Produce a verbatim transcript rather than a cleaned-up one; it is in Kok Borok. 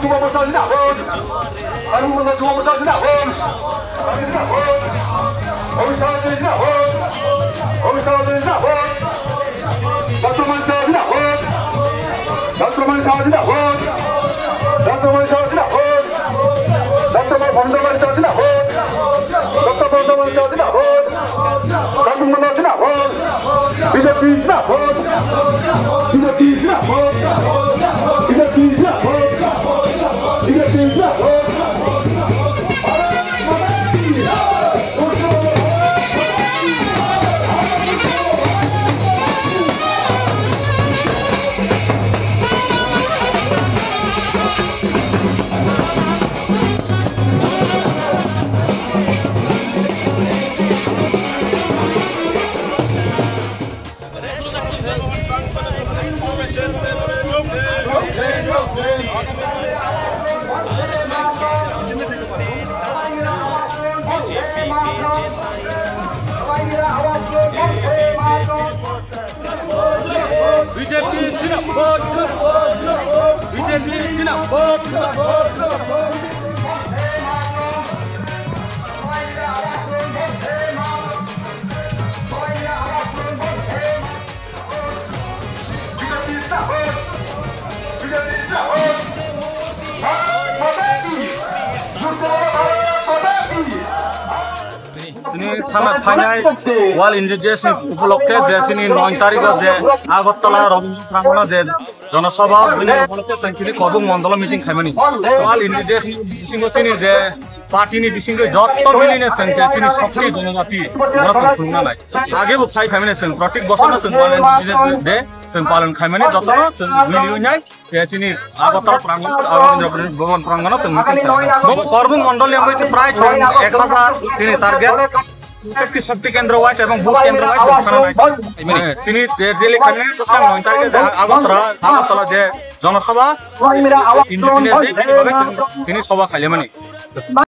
Karung Mandal Yuva Morcha zindabad. Karung Mandal Yuva Morcha zindabad. Amit Shah zindabad. Amit Shah zindabad. Doctor Manik Saha zindabad. Doctor Manik Saha zindabad. Doctor Manik Saha zindabad. Doctor Manik Saha zindabad. Doctor Manik Saha zindabad. Karung Mandal zindabad. B J P zindabad. B J P zindabad. B J P zindabad. B J P zindabad. B J P zindabad. B J P zindabad. Chini thana phainai World Indigenous Day ni upolokhe je chini noi tarikh o je Agartala Rabindra Prangano je jonosabha bini upolokhe chwng chini Korbuk mondolo meeting khaimani. World Indigenous Day ni bisingo chini je party ni bisingo jotto miline chwng je chini sokti jonojati bono chwng phunukna nai. Age bo phai phaimani chwng protek bosor no chwng World Indigenous Day chwng palon khaimani jotto no chwng mili wngnai. Te chini Agartala Prangano, Rabindra Bhaban Prangano chwng meeting khaimani. Bo Korbuk mondol ni wngwi prai chwng ek hazar chini target. Shakti, Shakti Kendra wise ebong Booth Kendra wise chwng khana nai. Tini rally khaimani bwskang noi target je Agartala, Agartala je jonosabha, Independence Day, tini bagwi chwng tini sobha khailaimani.